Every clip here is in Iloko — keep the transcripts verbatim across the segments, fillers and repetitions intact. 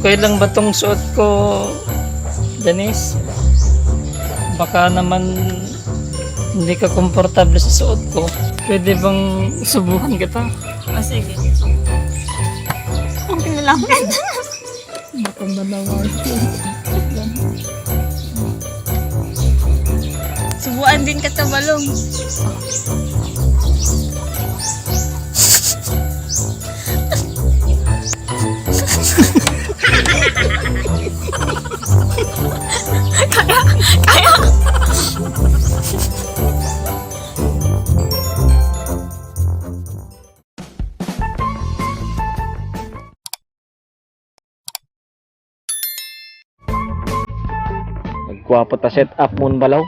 Okay lang ba tong suot ko, Janice? Baka naman hindi ka komportable sa suot ko. Pwede bang subukan kita? Ah, sige. Okay na lang. Baka manawag ko. Subuan din ka, Tabalong. Kaya, kaya. Nagkuapo ta set up mon balaw.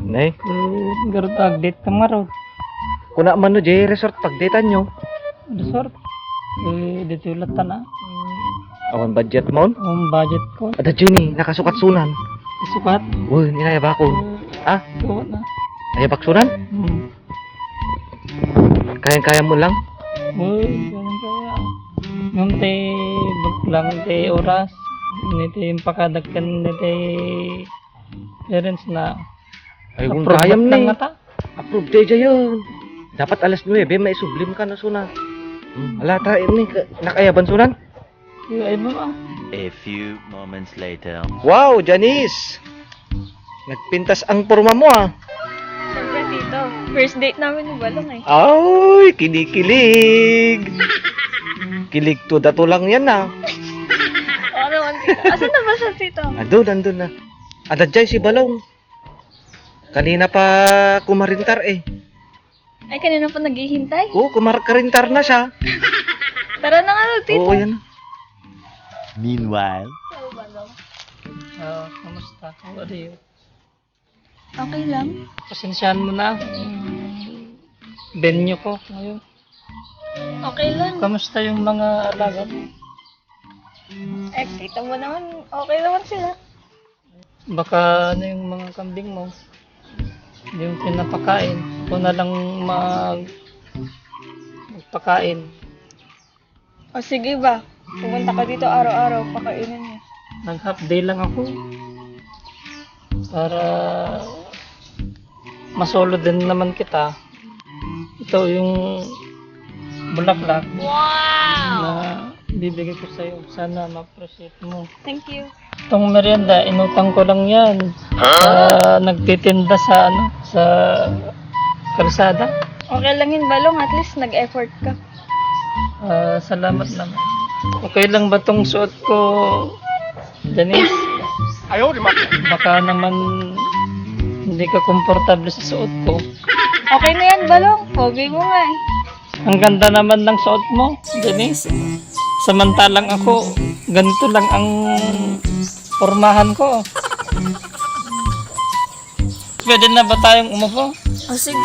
Ne? Eh, garut agdate ka maro. Kuna man no, jay resort pagdatean nyo. Resort? Eh, dito yung lata na. Awan budget mon? Ang budget ko. Ada Jenny, nakasukat sunan. Sukat? Uy, inayabakon. Eh, ah? Sukat na. Ayabak sunan? Hmm. Kayang-kaya mo lang? Uy, kayang-kaya. Ngem ti baklang ti oras, ni ti impakadakkan ni ti parents na. Ay, kung approve kayam lang ni. Ata. Approve tayo dyan. Dapat alas nuebe, maisublim ka na suna. Hmm. Ala, ta, ini, ka-, nakayaban sunan? Yung iba pa. A few moments later. Wow, Janice! Nagpintas ang porma mo, ah. Siyempre, tito. First date namin ni Balong, eh. Ay, kinikilig. Kilig to dato lang yan, ah. Oo naman, tito. Asan na ba siya, tito? Andun, andun na. Ada dyan si Balong. Kanina pa kumarintar, eh. Ay, kanina pa naghihintay? Oo, kumarkarintar na siya. Tara na nga, tito. Oo, yan. Meanwhile. Hello, Balong. Ah, kumusta? How are you? Okay lang. Pasensyahan mo na. Venue ko ngayon. Okay lang. Kamusta yung mga alagad? Eh, kita mo naman, okay naman sila. Baka ano yung mga kambing mo? Yung pinapakain. Ako na lang mag-, magpakain. O sige ba, pumunta ka dito araw-araw, pakainin mo. Nag-half day lang ako. Para masolo din naman kita. Ito yung bulaklak na bibigay ko sa'yo. Sana ma-appreciate mo. Thank you. Itong merienda, inutang ko lang yan. Sa nagtitinda sa, ano, sa kalsada. Okay lang yun, Balong. At least nag-effort ka. Ah, salamat naman. Okay lang ba tong suot ko, Janice? Ayaw, di ma- Baka naman hindi ka komportable sa suot ko. Okay na yan, Balong. Pogi mo nga, eh. Ang ganda naman ng suot mo, Janice. Samantalang ako, ganito lang ang pormahan ko. Pwede na ba tayong umupo? O, sige.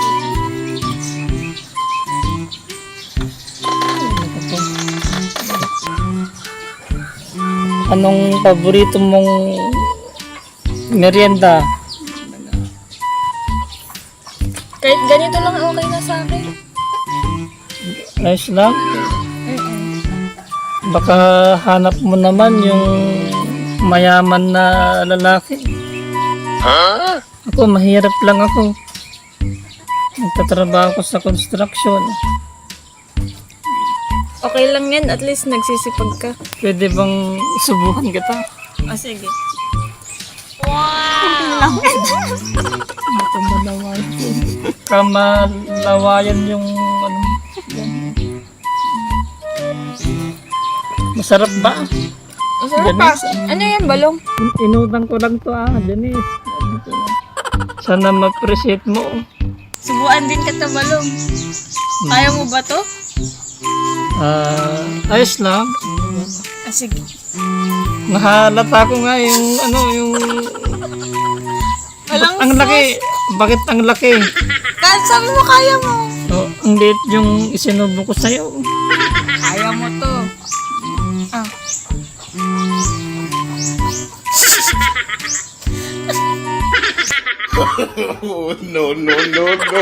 Anong paborito mong merienda? Kahit ganito lang, okay na sa akin. Ayos lang. Mm-mm. Baka hanap mo naman yung mayaman na lalaki. Ha? Ako, mahirap lang ako. Nagtatrabaho ko sa construction. Okay lang yan, at least nagsisipag ka. Pwede bang subukan kita? O, sige. Wow! Kamalawayan. Kamalawayan yung ano. Masarap ba? Masarap pa. Janice? Ano yan, Balong? In-, inutang ko lang to, ah, Janice. Sana ma-appreciate mo. Subuan din kita, Balong. Hmm. Kaya mo ba to? Ah, ayos lang. Ah, sige. Nahalata ko nga yung, ano, yung, walang ang laki. Sauce. Bakit ang laki? Kahit sabi mo, kaya mo. Oh, ang liit yung isinubo ko sa'yo. Kaya mo to. Ah. Oh, no, no, no, no.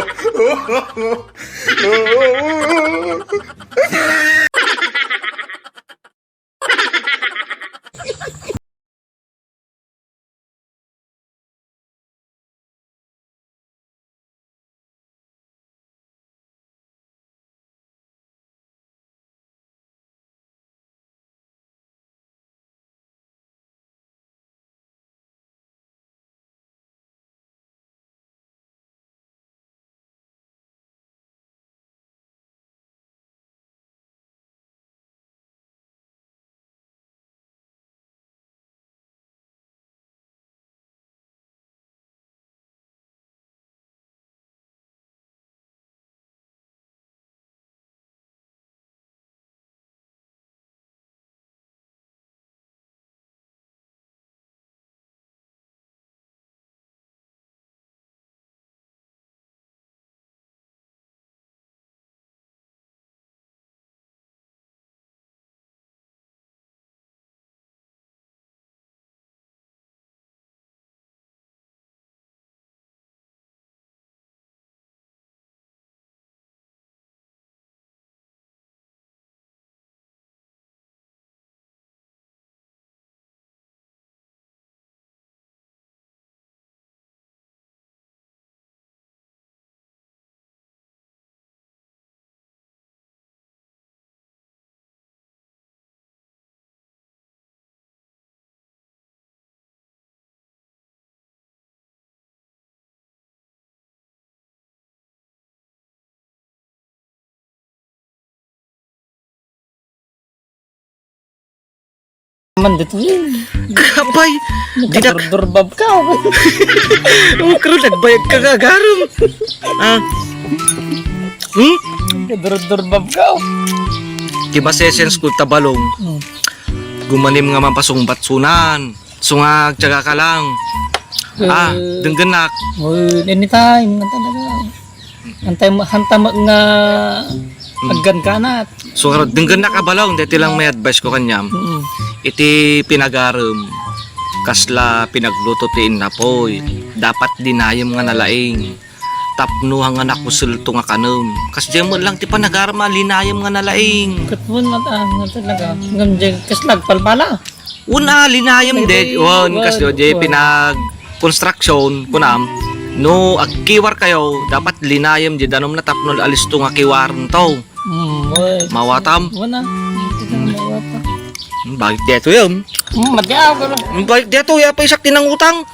Man dito yun. Kapay! Dinak- Kadurdurbab ka. Ukro, nagbayag ka nga agarem. Ah. Hmm? Kadurdurbab ka. Ti masesens ko ta balong. Hmm. Gumanim nga mapasungbat sunan. Sungag, tiyaga ka lang. Ah, eh, denggennak. Oh, anytime, nga talaga. Antay mo, hanta mo nga aggan ka na. So, denggennak a balong, deti lang may advice ko kaniam. Mm. Iti pinagarem, kasla pinagluto ti innapoy, dapat linayem nga nalaing. Tapno nga nakuselto nga kanem. Kasdiay met lang ti panagarem a linayem nga nalaing. Ket wen, mat-, ah, nga talaga. Ngem diay, kasla agpalpala. Wen a, linayem, wen, kasdiay pinag construction, kunam, no agkiwar kayo, dapat linayem diay danumna tapno alisto nga kiwaren to. Hmm, wen. Mawatam? Wen a. Iti na mawatam. Hmm, bakit diay to yun? Hmm, madiaw, pero hmm, bakit diay to? Yapa isak ti nangutang.